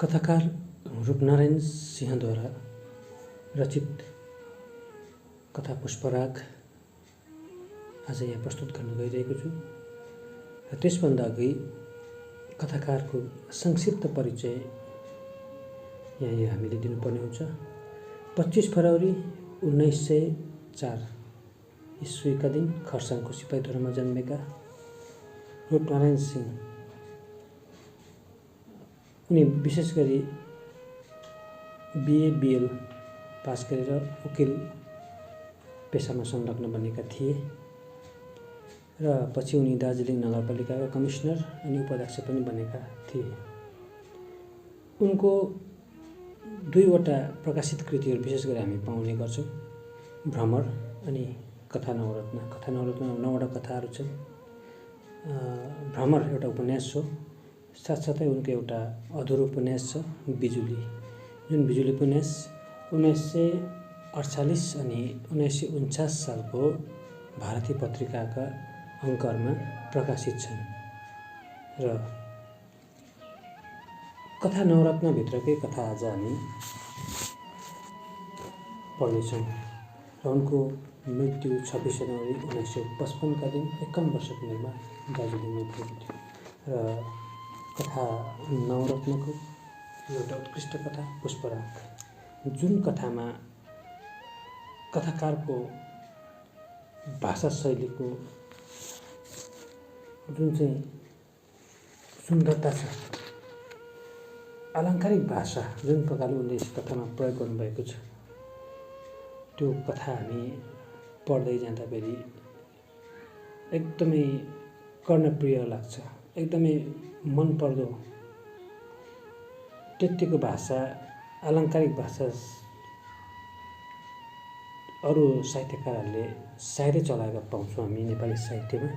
कथाकार रूपनारायण सिंहद्वारा रचित कथा पुष्पराग आज यहाँ प्रस्तुत गर्न गइरहेको छु र त्यसभन्दा अघि कथाकारको संक्षिप्त परिचय यहाँ हामीले दिनुपर्ने हुन्छ। 25 फरवरी 1904 ईस्वीका दिन खरसाङको सिपाहीधुरामा जन्मेका रूपनारायण सिंह उनी विशेष गरी बीए बीएल पास गरेर वकिल पेसामा संलग्न बनेका थिए र पछि उनी दार्जिलिङ नगरपालिकाका कमिश्नर अनि उपाध्यक्ष पनि बनेका थिए। उनको दुईवटा प्रकाशित कृतिहरू विशेष गरी हामी पाउने गर्छौँ, भ्रमर अनि कथा नवरत्न। कथा नवरत्न 9वटा कथाहरू छन्। भ्रमर एउटा उपन्यास हो, साथसाथै उनको एउटा अधुरो उपन्यास छ बिजुली, जुन बिजुली उपन्यास 1948 अनि 1949 सालको भारतीय पत्रिकाका अङ्कहरूमा प्रकाशित छन् र कथा नवरत्नभित्रकै कथा आज हामी पढ्नेछौँ र उनको मृत्यु 26 जनवरी 1955 का दिन 51 वर्षको उमेरमा दार्जिलिङमा भएको थियो र कथा नवरत्नको एउटा उत्कृष्ट कथा पुष्पराग, जुन कथामा कथाकारको भाषा शैलीको जुन चाहिँ सुन्दरता छ, अलङ्कारिक भाषा जुन प्रकारले उनले यस कथामा प्रयोग गर्नुभएको छ, त्यो कथा हामी पढ्दै जाँदाखेरि एकदमै कर्णप्रिय लाग्छ, एकदमै मनपर्दो। त्यतिको भाषा, अलङ्कारिक भाषा अरू साहित्यकारहरूले सायदै चलाएका पाउँछौँ हामी नेपाली साहित्यमा।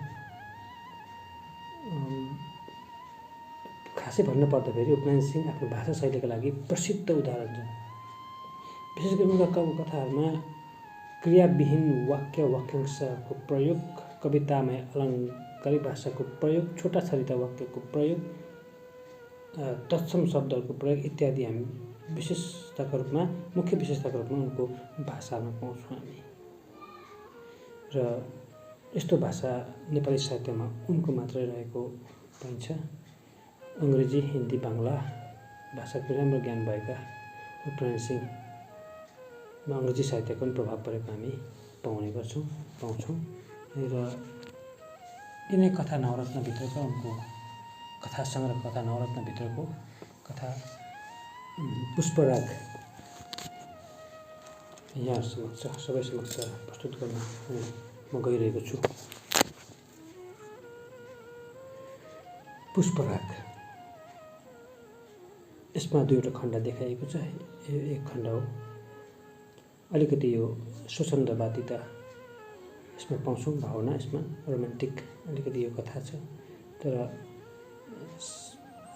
खासै भन्नुपर्दाखेरि रूपनारायण सिंह आफ्नो भाषा शैलीका लागि प्रसिद्ध उदाहरण छन्। विशेष गरी उनका कथाहरूमा क्रियाविहीन वाक्य वाक्यांशको प्रयोग, कवितामा अलङ्कारिक भाषाको प्रयोग, छोटा छरिता वाक्यको प्रयोग, तत्सम शब्दहरूको प्रयोग इत्यादि हामी मुख्य विशेषताका रूपमा उनको भाषामा पाउँछौँ हामी। र यस्तो भाषा नेपाली साहित्यमा उनको मात्रै रहेको पाइन्छ। अङ्ग्रेजी, हिन्दी, बाङ्ला भाषाको राम्रो ज्ञान भएका रूपनारायण सिंहमा अङ्ग्रेजी साहित्यको पनि प्रभाव परेको हामी पाउँछौँ र यिनै कथा नवरत्नभित्रको उनको कथा सङ्ग्रह कथा नवरत्नभित्रको कथा पुष्पराग यहाँ सबै समक्ष प्रस्तुत गर्न म गइरहेको छु। पुष्पराग, यसमा दुईवटा खण्ड देखाइएको छ। एक खण्ड हो, अलिकति यो स्वच्छन्दवादिता यसमा पाउँछौँ, भावना यसमा रोमान्टिक अलिकति यो कथा छ, तर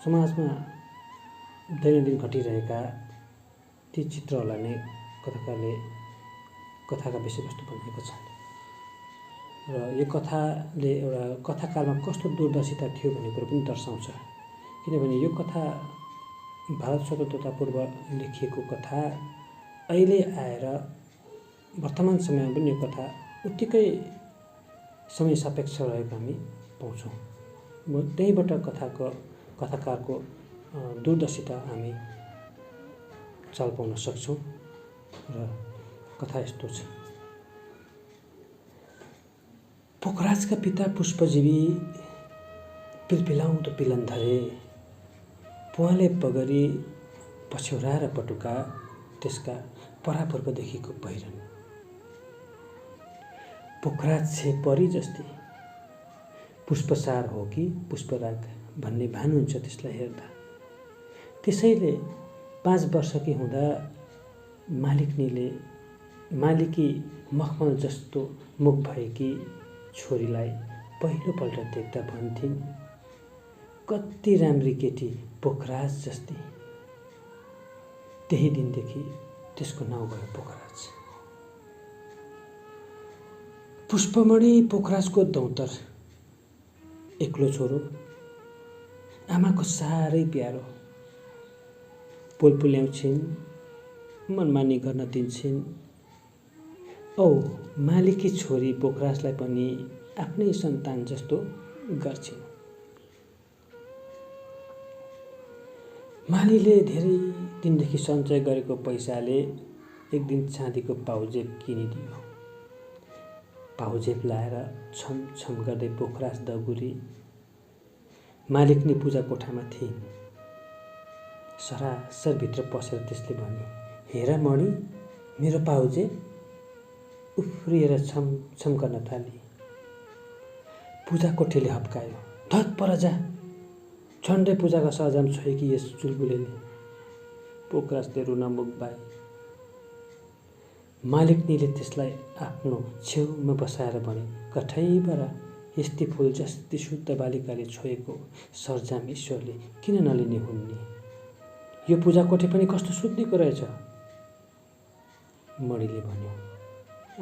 समाजमा दैनन्दिन घटिरहेका ती चित्रहरूलाई नै कथाकारले कथाका विषयवस्तु बनाएको छ र यो कथाले एउटा कथाकालमा कस्तो दूरदर्शिता थियो भन्ने कुरो पनि दर्शाउँछ। किनभने यो कथा भारत स्वतन्त्रता पूर्व लेखिएको कथा अहिले आएर वर्तमान समयमा पनि यो कथा उत्तिकै समय सापेक्ष रहेको हामी पाउँछौँ। त्यहीबाट कथाकारको दूरदर्शिता हामी चाल पाउन सक्छौँ र कथा यस्तो छ। पोखराजका पिता पुष्पजीवी पिलपिलाउँदो पिलन धरे, पुवाले पगरी पछ्यौरा र पटुका त्यसका परापूर्वदेखिको पहिरन। पोखराज छे परी जस्ती, पुष्पसार हो कि पुष्पराग भन्ने भान हुन्छ त्यसलाई हेर्दा। त्यसैले 5 वर्षकी हुँदा मालिकी मखमल जस्तो मुख भएकी छोरीलाई पहिलोपल्ट देख्दा भन्थिन्, कति राम्री केटी पोखराज जस्ती। त्यही दिनदेखि त्यसको नाउँ भयो पोखराज। पुष्पमणि पोखराजको दौतर, एक्लो छोरो, आमाको साह्रै प्यारो। पोल्पुल्याउँछिन्, मनमानी गर्न दिन्छिन्। औ मालीकी छोरी पोखराजलाई पनि आफ्नै सन्तान जस्तो गर्छिन्। मालीले धेरै दिनदेखि सञ्चय गरेको पैसाले एक दिन चाँदीको पाउजेब किनिदियो। पाउजेब लाएर छमछम गर्दै पोखराज दगुरी मालिकनी पूजा कोठामा थिइन्। सरासर भित्र पसेर त्यसले भन्यो, हेर मणि, मेरो पाउजेब। उफ्रिएर छमछम गर्न थाली। पूजा कोठीले हप्कायो, धत पर जा, झन्डै पूजाका सजाम छोएकी यस चुलबुलेले। पोखराजले रुन मुख बाए। मालिकनीले त्यसलाई आफ्नो छेउमा बसाएर भने, कठैबर यस्ती फूल जस्ती शुद्ध बालिकाले छोएको सरजाम ईश्वरले किन नलिने हुन् नि? यो पूजा कोठी पनि कस्तो शुद्धिको रहेछ। मणिले भन्यो,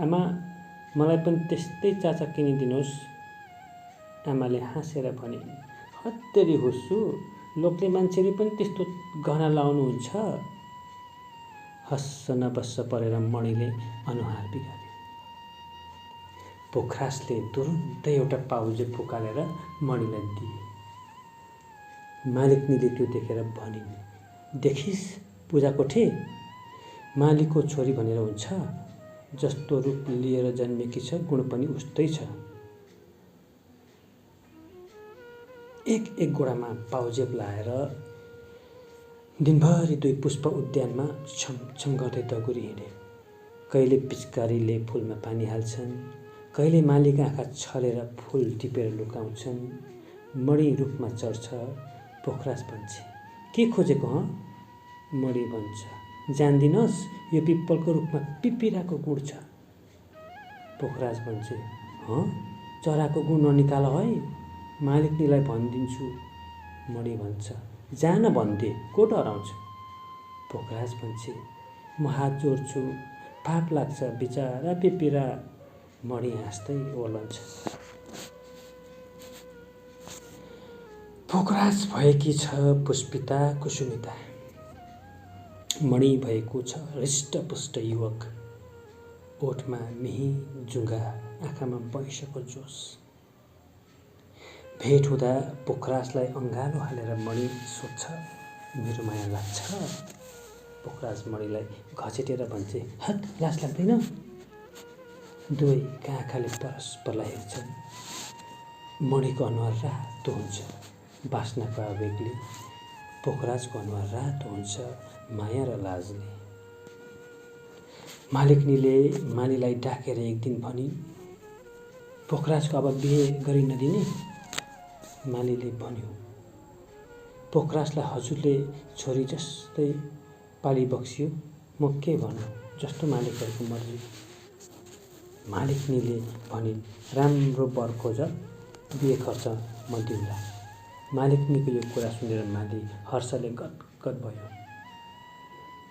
आमा, मलाई पनि त्यस्तै चाचा किनिदिनुहोस्। आमाले हाँसेर भने, हत्तेरी हुस्सु, लोकले मान्छेले पनि त्यस्तो गहना लाउनुहुन्छ। हस्स नबस्स परेर मणिले अनुहार बिगार्यो। पोखराजले तुरुन्तै एउटा पाउजेब फुकालेर मणिलाई दिए। मालिकनीले त्यो देखेर भनिन्, देखिस् पूजा कोठे, मालीको छोरी भनेर हुन्छ। जस्तो रूप लिएर जन्मेकी छ, गुण पनि उस्तै छ। एक गोडामा पाउजेब लाएर दिनभरि 2 पुष्प उद्यानमा छमछम गर्दै दगुरी हिँडे। कहिले पिचकारीले फूलमा पानी हाल्छन्, कहिले मालीका आँखा छलेर फूल टिपेर लुकाउँछन्। मणि रुखमा चढ्छ। पोखराज भन्छ, के खोजेको हँ? मणि भन्छ, जान्दिनस्, यो पिप्पलको रुखमा पिपिराको गुण छ। पोखराज भन्छ, हँ, चराको गुण ननिकाल है, मालिकनीलाई भनिदिन्छु। मणि भन्छ, जान भन्दे, को डराउँछ? पोखराज भन्छ, म हात जोड्छु, पाप लाग्छ, बिचारा पिपिरा। मणि हाँस्दै ओर्लन्छ। पोखराज भएकी छ पुष्पिता कुसुमिता, मणि भएको छ हृष्टपुष्ट युवक। ओठमा मिहिन जुङ्गा, आँखामा वैंशको जोस। भेट हुँदा पोखराजलाई अँगालो हालेर मणि सोध्छ, मेरो माया लाग्छ? पोखराज मणिलाई घचेटेर भन्छ, हत, लाज लाग्दैन? दुवैका आँखाले परस्परलाई हेर्छन्। मणिको अनुहार रातो हुन्छ बास्नाको आवेगले, पोखराजको अनुहार रातो हुन्छ माया र लाजले। मालिकनीले मालीलाई डाकेर एक दिन भनिन्, पोखराजको अब बिहे गरी नदिने? मालीले भन्यो, पोखराजलाई हजुरले छोरी जस्तै पाली बक्सियो, म के भनौँ, जस्तो मालिकहरूको मर्जी। मालिकनीले भनिन्, राम्रो वर खोज, बिहे खर्च म दिउँला। मालिकनीको यो कुरा सुनेर माली हर्षले गदगद भयो।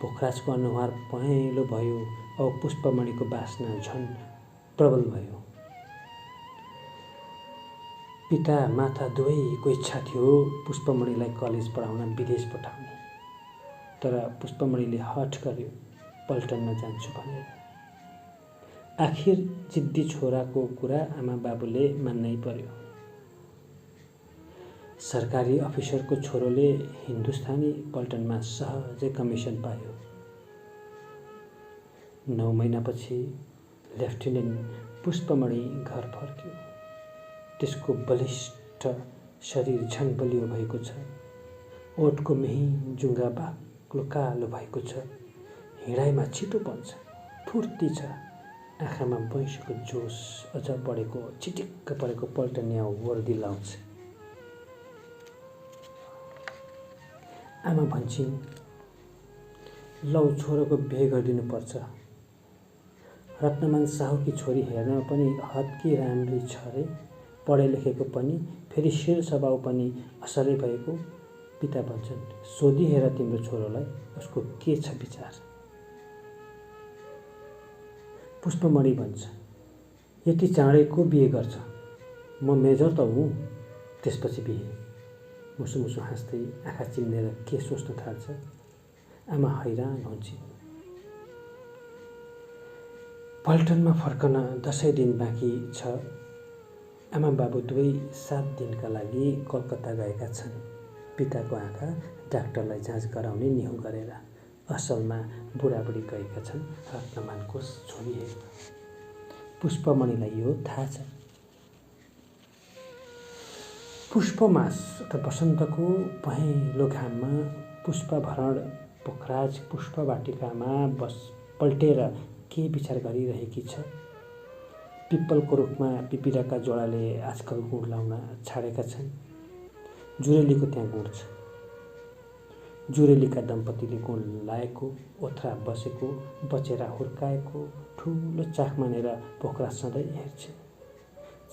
पोखराजको अनुहार पहेँलो भयो औ पुष्पमणिको बास्ना झन् प्रबल भयो। पिता माता दुवैको इच्छा थियो पुष्पमणिलाई कलेज पढाउन विदेश पठाउने, तर पुष्पमणिले हठ गर्यो पल्टनमा जान्छु भनेर। आखिर जिद्दी छोराको कुरा आमा बाबुले मान्नै पर्यो। सरकारी अफिसरको छोरोले हिन्दुस्तानी पल्टनमा सहजै कमिसन पायो। 9 महिनापछि लेफ्टिनेन्ट पुष्पमणि घर फर्क्यो। त्यसको बलिष्ठ शरीर झन् बलियो भएको छ। ओठको मिहिन जुङ्गा बाक्लो कालो भएको छ। हिँडाइमा छिटो बन्छ, फुर्ती छ। आँखामा वैंशको जोस अझ बढेको चिटिक्क परेको पल्टनिया वर्दी लाउँछ। आमा भन्छन्, लौ छोरोको बिहे गरिदिनु पर्छ। रत्नमान साहुकी छोरी हेर्न पनि हत्की राम्री छ रे, पढे लेखेको पनि, फेरि शिर स्वभाव पनि असलै भएको। पिता भन्छन्, सोधी हेर तिम्रो छोरोलाई, उसको के छ विचार। पुष्पमणि भन्छ, यति चाँडै को बिहे गर्छ, म मेजर त हुँ, त्यसपछि बिहे। मुसु मुसु हाँस्दै आँखा चिम्लेर के सोच्न थाल्छ। आमा हैरान हुन्छे। पल्टनमा फर्कन 10 दिन बाँकी छ। आमा बाबु दुवै 7 दिनका लागि कलकत्ता गएका छन्। पिताको आँखा डाक्टरलाई जाँच गराउने निहुँ गरेर। असलमा बुढाबुढी गएका छन् रत्नमानको छोरी हेर्न। पुष्पमणिलाई यो थाहा छ। पुष्पमास अथवा वसन्तको पहेँलो घाममा पुष्पभरण पोखराज पुष्पवाटिकामा पल्टेर के विचार गरिरहेकी छ। पिप्पलको रुखमा पिपिराका जोडाले आजकल गुँड लाउन छाडेका छन्। जुरेलीको त्यहाँ गुँड छ। जुरेलीका दम्पतिले गुँड लाएको, ओथ्रा बसेको, बचेरा हुर्काएको ठुलो चाख मानेर पोखरा सधैँ हेर्छे।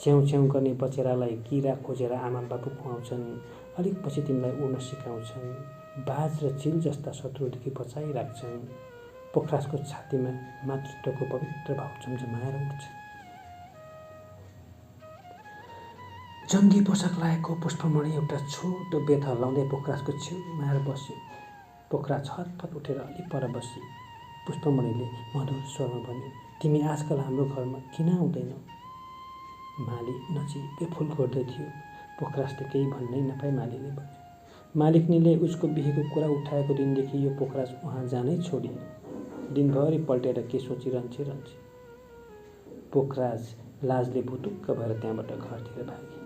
च्याउ च्याउ गर्ने बचेरालाई किरा खोजेर आमा बाबु खुवाउँछन्। अलिक पछि तिमीलाई उड्न सिकाउँछन्। बाज र चिल जस्ता शत्रुदेखि बचाइराख्छन्। पोखराजको छातीमा मातृत्वको पवित्र भाव झमझमाएर उठ्छ। जङ्गी पोसाक लगाएको पुष्पमणि एउटा छोटो बेत हल्लाउँदै पोखराजको छेउमा आएर बस्यो। पोखराज हतपत उठेर अलि पर बसी पुष्पमणिले मधुर स्वरमा भन्यो, तिमी आजकल हाम्रो घरमा किन आउँदैनौ? माली नजिकै फुल गोड्दै थियो। पोखराजले केही भन्नै नपाई मालीले भन्यो। मालिकनीले उसको बिहेको कुरा उठाएको दिनदेखि यो पोखराज उहाँ जानै छोडी। दिनभरि पल्टेर के सोचिरहन्छे। पोखराज लाजले भुतुक्क भएर त्यहाँबाट घरतिर भागे।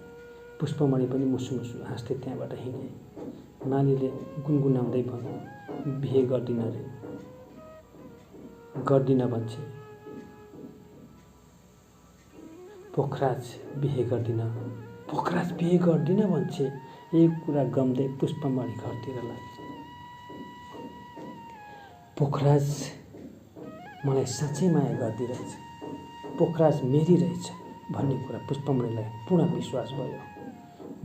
पुष्पमणि पनि मुसु मुसु हाँस्दै त्यहाँबाट हिँडे। मालीले गुनगुनाउँदै भन्यो, बिहे गर्दिन भन्छे। पोखराज बिहे गर्दिन भन्छे। यही कुरा गम्दै पुष्पमणि घरतिर लागे। पोखराज मलाई साँच्चै माया गर्दिरहेछ, पोखराज मेरी रहेछ भन्ने कुरा पुष्पमणिलाई पूर्ण विश्वास भयो।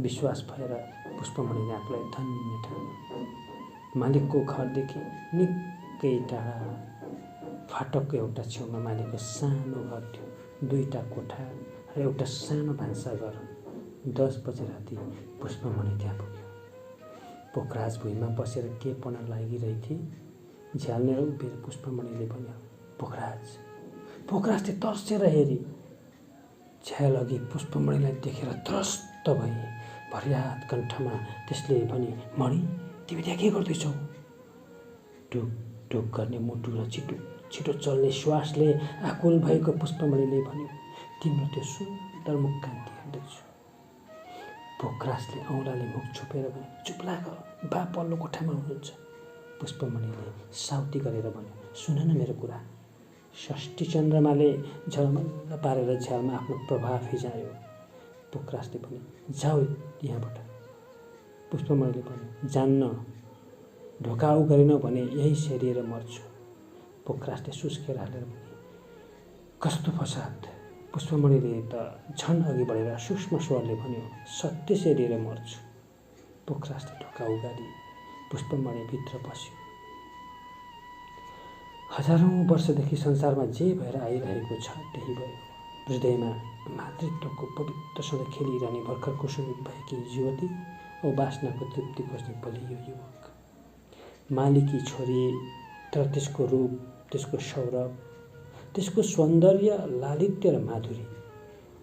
विश्वास भएर पुष्पमणिले आफूलाई धन्य ठान्यो। मालिकको घरदेखि निकै टाढा फाटकको एउटा छेउमा मालिकको सानो घर थियो। 2टा कोठा र एउटा सानो भान्साघर। 10 बजे राति पुष्पमणि त्यहाँ पुग्यो। पोखराज भुइँमा बसेर के पढ्न लागिरहेथे। झ्यालनेर उभिएर पुष्पमणिले भन्यो, पोखराज। पोखराजले तर्सेर हेरी। झ्याल अघि पुष्पमणिलाई देखेर त्रस्त भई भर्याद कण्ठमा त्यसले भने, मणि तिमी त्यहाँ के गर्दैछौ? ढुक ढुक गर्ने मुटु र छिटो चल्ने श्वासले आकुल भएको पुष्पमणिले भन्यो, तिम्रो त्यो सुन्दर मुखकान्ति हेर्दैछु। पोखराजले औँलाले मुख छोपेर भने, चुप लाग, बा पल्लो कोठामा हुनुहुन्छ। पुष्पमणिले साउती गरेर भन्यो, सुन न मेरो कुरा। षष्ठी चन्द्रमाले झलमल्ल पारेर झ्यालमा आफ्नो प्रभाव फिजायो। पोखराजले भने, जाऊ यहाँबाट। पुष्पमणिले भन्यो, जान्न, ढोका आउ गरेनौ भने यही सेरिएर मर्छु। पोखराजले सुस्केर हालेर भने, कस्तो फसाद। पुष्पमणिले त झन अघि बढेर सूक्ष्म स्वरले भन्यो, सत्य सेरिएर मर्छु। पोखराजले ढोका उगारी पुष्पमणि भित्र पस्यो। हजारौं वर्षदेखि संसारमा जे भएर आइरहेको छ त्यही भयो। हृदयमा मातृत्वको पवित्र सधैँ खेलिरहने भर्खर कुसुमित भएकी युवती औ वासनाको तृप्ति खोज्ने बलियो युवक। मालिकी छोरी तर त्यसको रूप, त्यसको सौरभ, त्यसको सौन्दर्य, लालित्य र माधुरी।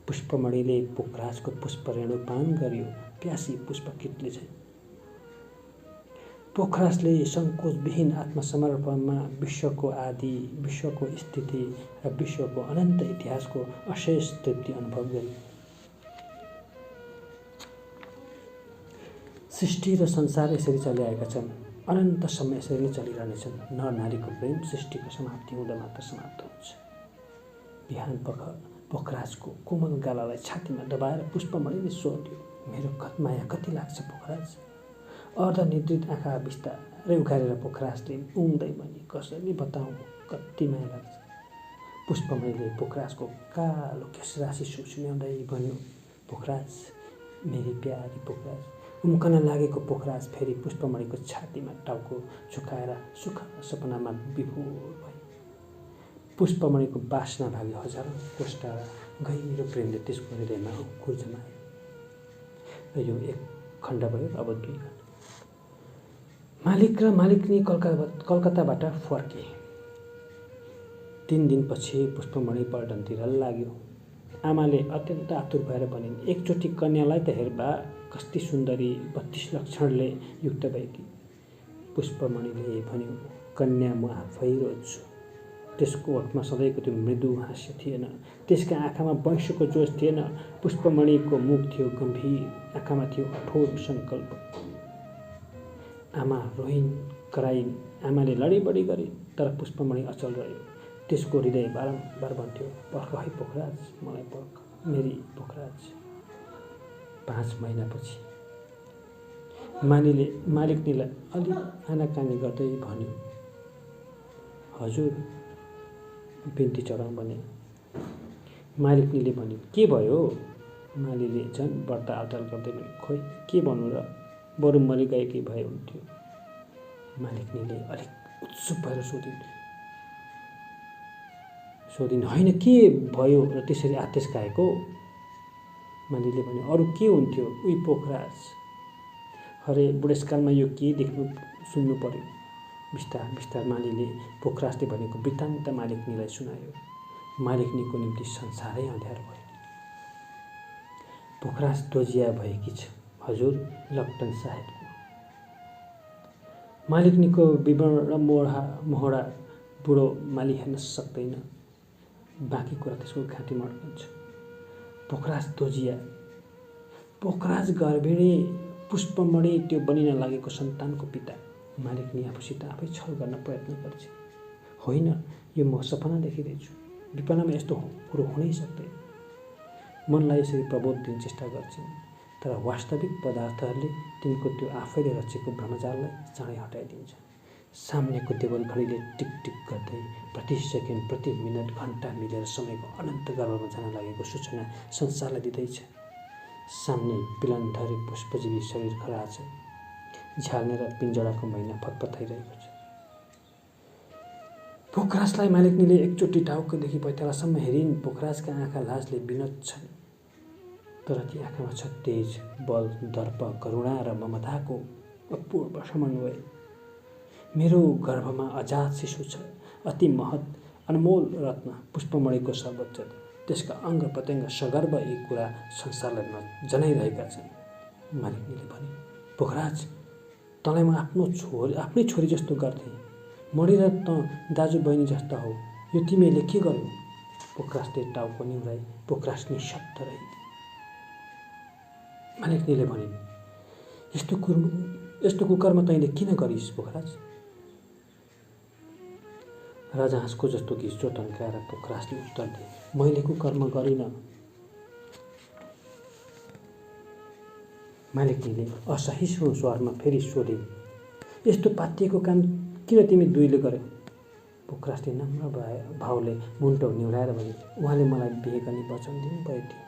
पुष्पमणिले पोखराजको पुष्परेणु पान गर्यो, प्यासी पुष्पकीटले झैं। पोखराजले सङ्कोचविहीन आत्मसमर्पणमा विश्वको आदि, विश्वको स्थिति र विश्वको अनन्त इतिहासको अशेष तृप्ति अनुभव गर्यो। सृष्टि र संसार यसरी चलिआएका छन्, अनन्तसम्म यसरी नै चलिरहनेछन्। नर नारीको प्रेम सृष्टिको समाप्ति हुँदा मात्र समाप्त हुन्छ। बिहान पोखराजको कोमल गालालाई छातीमा दबाएर पुष्पमणिले सोध्यो, मेरो माया कति लाग्छ पोखराज? अर्धनिद्रित आँखा बिस्तारै उघारेर पोखराजले उँदै भने, कसरी बताउँ कति माया लाग्छ। पुष्पमणिले पोखराजको कालो केशराशि सुस्म्याउँदै भन्यो, पोखराज, मेरी प्यारी पोखराज। उम्कन लागेको पोखराज फेरि पुष्पमणिको छातीमा टाउको झुकाएर सुख सपनामा विभोर भए। पुष्पमणिको बासना भाग्यो। हजारौं कोष टाढा गहिरो प्रेमले त्यसको हृदयमा अंकुर जमायो। र यो एक खण्ड भयो, अब 2 खण्ड। मालिक र मालिकनी कलकत्ताबाट फर्के। 3 दिनपछि पुष्पमणि पल्टनतिर लाग्यो। आमाले अत्यन्त आतुर भएर भनिन्, एकचोटि कन्यालाई त हेर्बा, कस्ती सुन्दरी 32 लक्षणले युक्त भएकी। पुष्पमणिले भन्यो, कन्या म आफै रोज्छु। त्यसको ओठमा सधैँको त्यो मृदु हास्य थिएन, त्यसका आँखामा वंशको जोस थिएन। पुष्पमणिको मुख थियो गम्भीर, आँखामा थियो कठोर सङ्कल्प। आमा रोइन्, कराइन्, आमाले लडीबडी गरिन्, तर पुष्पमणि अचल रह्यो। त्यसको हृदय बारम्बार भन्थ्यो, पर्ख है पोखराज, मलाई पर्ख, मेरी पोखराज। 5 महिनापछि मालिकनीलाई अलि आनाकानी गर्दै भन्यो, हजुर बिन्ती चढाउँ भने। मालिकनीले भन्यो, के भयो? मालीले झन् बढ्ता आलटाल गर्दै भन्यो, खोइ के भन्नु र, बरु मरिगएकै भए हुन्थ्यो। मालिकनीले अलिक उत्सुक भएर सोधिन्, होइन के भयो र त्यसरी आतेश खाएको? मालीले भन्यो, अरू के हुन्थ्यो, उही पोखराज। अरे बुढेसकालमा यो के देख्नु सुन्नु पर्यो। बिस्तार बिस्तार मालीले पोखराजले भनेको वृत्तान्त मालिकनीलाई सुनायो। मालिकनीको निम्ति संसारै अँध्यारो भयो। पोखराज दोजिया भएकी छ हजुर, लप्टन साहेबको। मालिकनीको विवर्ण मोहडा बुढो माली हेर्न सक्दैन। बाँकी कुरा त्यसको घाँटीमा अड्कन्छ। पोखराज दोजिया, पोखराज गर्भिणी पुष्पमणि त्यो बनिन लागेको सन्तानको पिता। मालिकनी आफूसित आफै छल गर्न प्रयत्न गर्छ। होइन, यो म सपना देखिरहेछु, विपनामा यस्तो कुरो हुनै सक्दैन। मनलाई यसरी प्रबोध दिन चेष्टा गर्छिन्, तर वास्तविक पदार्थहरूले तिनको त्यो आफैले रचेको भ्रमजाललाई चाँडै हटाइदिन्छ। सामनेको देवल घडीले टिक टिक गर्दै प्रति सेकेन्ड, प्रति मिनट, घन्टा मिलेर समयको अनन्त गर्भमा जान लागेको सूचना संसारलाई दिँदैछ। सामने पिलनधरी पुष्पजीवी शरीर खडा छ, झ्याल्ने र पिञ्जडाको महिना फतफताइरहेको छ। पोखराजलाई मालिकनीले एकचोटि टाउकोदेखि पैतालासम्म हेरिन्। पोखराजका आँखा लाजले विनत छन्, तर ती आँखामा छ तेज, बल, दर्प, करुणा र ममताको अपूर्व समन्वय। मेरो गर्भमा अजात शिशु छ, अति महत, अनमोल रत्न, पुष्पमणिको सर्वोच्च। त्यसका अङ्ग प्रत्यङ्ग सगर्व यी कुरा संसारलाई जनाइरहेका छन्। मालिकनीले भने, पोखराज, तँलाई म आफ्नै छोरी जस्तो गर्थेँ। मणि र तँ दाजु बहिनी जस्ता हौ, यो तिमीले के गर्यौ? पोखराजले टाउको निहुराई। पोखराज निशब्द रही। मालिकनीले भनिन्, यस्तो कुकर्म तैँले किन गरिस् पोखराज? राजहाँसको जस्तो घिच्चो तन्काएर पोखराजले उत्तर दिए, मैले कुकर्म गरिनँ। मालिकनीले असहिष्णु स्वरमा फेरि सोधे, यस्तो पातिएको काम किन तिमी दुईले गर्यौ? पोखराजले नम्र भावले मुन्टो निहुराएर भने, उहाँले मलाई बिहे गर्ने वचन दिनुभएको थियो।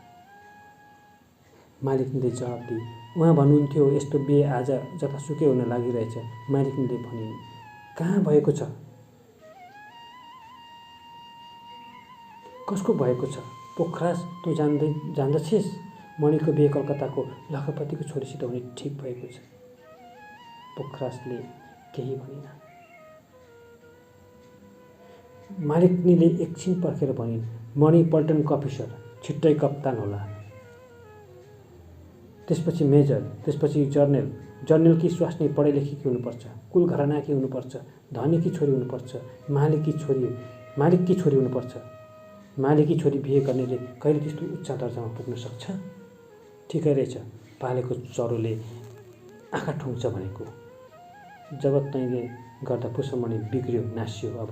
मालिकनीले जवाब दिए, उहाँ भन्नुहुन्थ्यो यस्तो बिहे आज जतासुकै हुन लागिरहेछ। मालिकनीले भनिन्, कहाँ भएको छ? कसको भएको छ? पोखराज, तँ जान्दछेस् मणिको बिहे कलकत्ताको लखपतिको छोरीसित हुने ठिक भएको छ। पोखराजले केही भनेन। मालिकनीले एकछिन पर्खेर भनिन्, मणि पल्टनको अफिसर, छिट्टै कप्तान होला, त्यसपछि मेजर, त्यसपछि जर्नेल। जर्नेलकी स्वास्नी पढे लेखेकी हुनुपर्छ, कुल घरानाकी हुनुपर्छ, धनीकी छोरी हुनुपर्छ, मालिककी छोरी हुनुपर्छ। मालिककी छोरी बिहे गर्नेले कहिले त्यस्तो उच्च दर्जामा पुग्न सक्छ? ठिकै रहेछ, पालेको चरोले आँखा ठुङ्छ भनेको। जब तैँले गर्दा पुष्पमणि बिग्रियो, नासियो। अब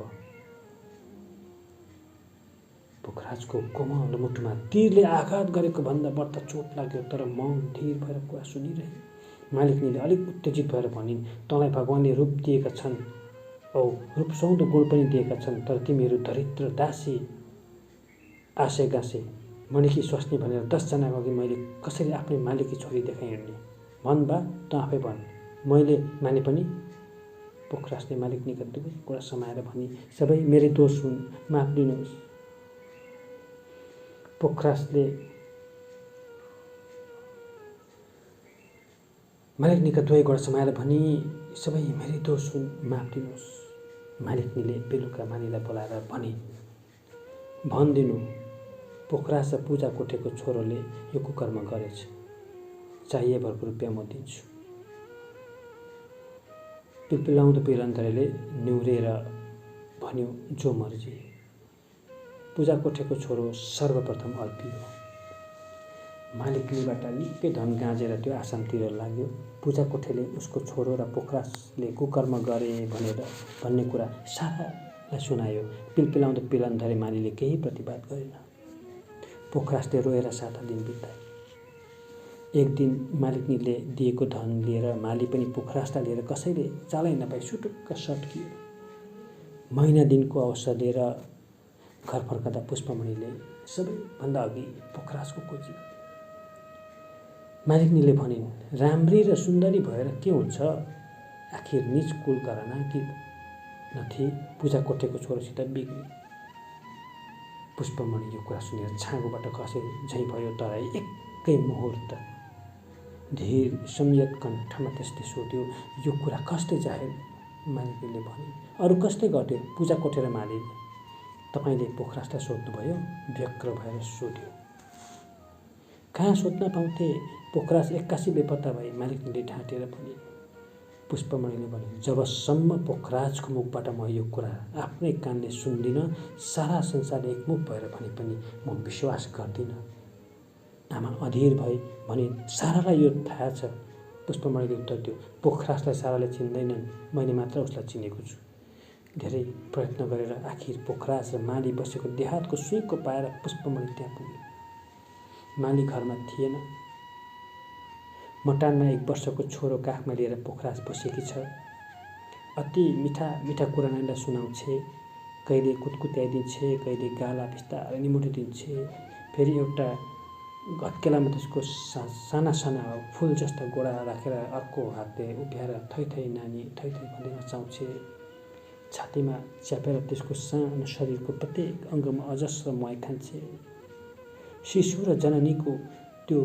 पोखराजको कोमल मुटुमा तीरले आघात गरेको भन्दा बढ्ता चोट लाग्यो, तर मौन धीर भएर कुरा सुनिरहे। मालिकनीले अलिक उत्तेजित भएर भनिन्, तँलाई भगवानले रूप दिएका छन् औ रूपसौँदो गुण पनि दिएका छन्, तर तिमीहरू दरिद्र, दासी, आसे गाँसे, मणिकी स्वास्नी भनेर 10 जनाको अघि मैले कसरी आफ्नै मालिककी छोरी देखाइ हिँड्ने? भन् बा, तँ आफै भन्, मैले माने पनि? पोखराजले मालिकनीका दुवै कुरा समाएर भनी, सबै मेरै दोष हुन्, माफ दिनुहोस्। पोखराजले मालिकनीका दुवै कुरा समाएर भनी, सबै मेरै दोष हुन्, माफ दिनुहोस्। मालिकनीले बेलुका मालीलाई बोलाएर भने, भनिदिनु पोखराज र पूजा कोठेको छोरोले यो कुकर्म गरेछ, चाहिए भरको रुपियाँ म दिन्छु। पिलपिलाउँदो पिरन्धरेले निहुरेर भन्यो, जो मर्जी। पूजा कोठेको छोरो सर्वप्रथम अल्पियो। मालिकनीबाट निकै धन गाँजेर त्यो आसामतिर लाग्यो। पूजा कोठेले उसको छोरो र पोखराजले कुकर्म गरे भन्ने कुरा सारालाई सुनायो। पिलपिलाउँदो पिरन्धरे मालीले केही प्रतिवाद गरेन। पोखराजले रोएर 7 दिन बिताए। एक दिन मालिकनीले दिएको धन लिएर माली पनि पोखराजलाई लिएर कसैले चालै नपाई सुटुक्क सट्कियो। महिना दिनको अवसर लिएर घर फर्कँदा पुष्पमणिले सबैभन्दा अघि पोखराजको खोजी। मालिकनीले भनिन्, राम्री र सुन्दरी भएर के हुन्छ? आखिर निज कुल घराना कि नथी पूजा कोठेको छोरोसित बिग्री। पुष्पमणि यो कुरा सुनेर छाँगोबाट खसे झैँ भयो। तर एकै मुहुर्त धीर संयत कण्ठमा त्यसले सोध्यो, यो कुरा कसले जाहेर? मालिकले भने, अरू कसले गर्यो? पूजा कोठे र मालीले। तपाईँले पोखराजलाई सोध्नुभयो? व्यग्र भएर सोध्यो। कहाँ सोध्न पाउँथे? पोखराज एक्कासी बेपत्ता भए। मालिकले ढाँटेर भने। पुष्पमणिले भने, जबसम्म पोखराजको मुखबाट म यो कुरा आफ्नै कानले सुन्दिनँ, सारा संसारले एकमुख भएर भने पनि म विश्वास गर्दिनँ। आमा अधीर भए भने, सारालाई यो थाहा छ। पुष्पमणिले उत्तर दियो, पोखराजलाई साराले चिन्दैनन्, मैले मात्र उसलाई चिनेको छु। धेरै प्रयत्न गरेर आखिर पोखराज र माली बसेको देहातको सुइँको पाएर पुष्पमणि त्यहाँ पुग्यो। माली घरमा थिएन। मटानमा 1 वर्षको छोरो काखमा लिएर पोखराज बसेकी छ। अति मिठा मिठा कुरा नानीलाई सुनाउँछे, कहिले कुटकुट्याइदिन्छे, कहिले गाला बिस्तारै निमुटो दिन्छे, फेरि एउटा घत्केलामा त्यसको साना साना फुल जस्ता गोडा राखेर अर्को हातले उभ्याएर थै थै नानी थै थै भन्दै नचाउँछे। छातीमा च्यापेर त्यसको सानो शरीरको प्रत्येक अङ्गमा अजस्र मय खान्छे। शिशु र जननीको त्यो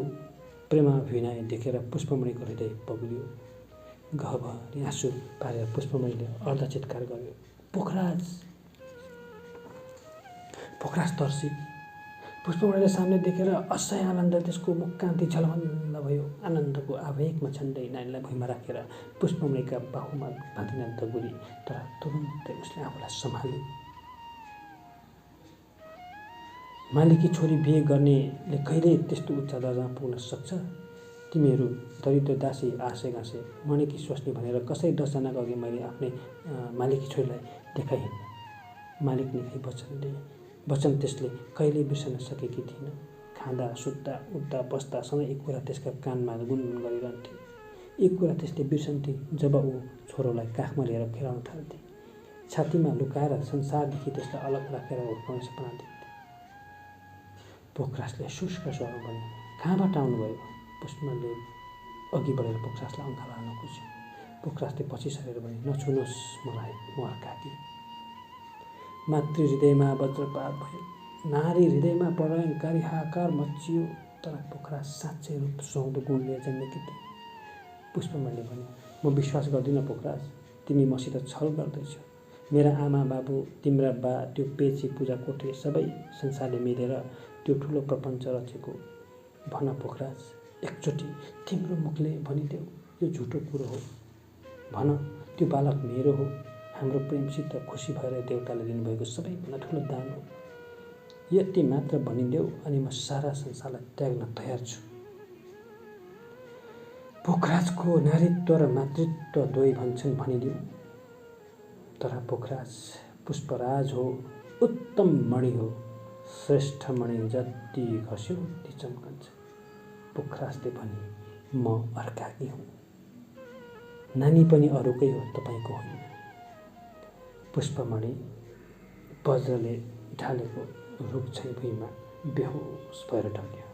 प्रेमाभिनय देखेर पुष्पमणिको हृदय पग्लियो। गहभरि आँसु पारेर पुष्पमणिले अर्धचित्कार गर्यो, पोखराज! पोखराज तर्सी। पुष्पमणिलाई सामने देखेर असह्य आनन्द त्यसको मुखकान्ति झलमल्ल भयो। आनन्दको आवेगमा झन्डै नानीलाई भुइँमा राखेर पुष्पमणिका बाहुमा बाँधिन दगुरी, तर तुरुन्तै उसले आफूलाई सम्हाल्यो। मालिकी छोरी बिहे गर्नेले कहिले त्यस्तो उच्च दर्जामा पुग्न सक्छ? तिमीहरू दरिद्र दासी आसे गाँसे मणिकी स्वास्नी भनेर कसै 10 जनाको अघि मैले आफ्नै मालिकी छोरीलाई देखाइन्। मालिक निकै वचन त्यसले कहिल्यै बिर्सन सकेकी थिइन। खाँदा सुत्दा उठ्दा बस्दा सधैँ एक कुरा त्यसका कानमा गुनगुन गरिरहन्थे। एक कुरा त्यसले बिर्सन्थे जब ऊ छोरोलाई काखमा लिएर खेलाउन थाल्थे। छातीमा लुकाएर संसारदेखि त्यसलाई अलग राखेर हुर्काउने सपना देख्थे। पोखराजले शुष्क स्वरमा भने, कहाँबाट आउनुभयो? पुष्पमणिले अघि बढेर पोखराजलाई अङ्गालो हाल्न खोज्यो। पोखराजले पछि सरेर भने, नछुनुहोस् मलाई, म अर्काकी। मातृ हृदयमा वज्रपात भयो। नारी हृदयमा प्रलयङ्कारी हाहाकार मचियो। तर पोखराज साँच्चै रूप सुहाउँदो गुणले जन्मेकी थिए। पुष्पमणिले भन्यो, म विश्वास गर्दिनँ पोखराज, तिमी मसित छल गर्दैछौ। मेरा आमा बाबु, तिम्रा बा, त्यो पेची पूजा कोठे सबै संसारले मिलेर त्यो ठुलो प्रपञ्च रचेको। भन पोखराज, एकचोटि तिम्रो मुखले भनिदेऊ यो झुटो कुरो हो। भन त्यो बालक मेरो हो, हाम्रो प्रेमसित खुसी भएर देवताले दिनुभएको सबैभन्दा ठुलो दान हो। यति मात्र भनिदेऊ अनि म सारा संसारलाई त्याग्न तयार छु। पोखराजको नारीत्व र मातृत्व दुवै भन्छन् भनिदेऊ। तर पोखराज पुष्पराज हो, उत्तम मणि हो, श्रेष्ठ मणि, जति घस्यो उति चम्कन्छ। पोखराजले भने, म अर्काकी हुँ। नानी पनि अरूकै हो, तपाईँको होइन। पुष्पमणि वज्रले ढालेको रुख झैँ भुइँमा बेहोस भएर ढल्यो।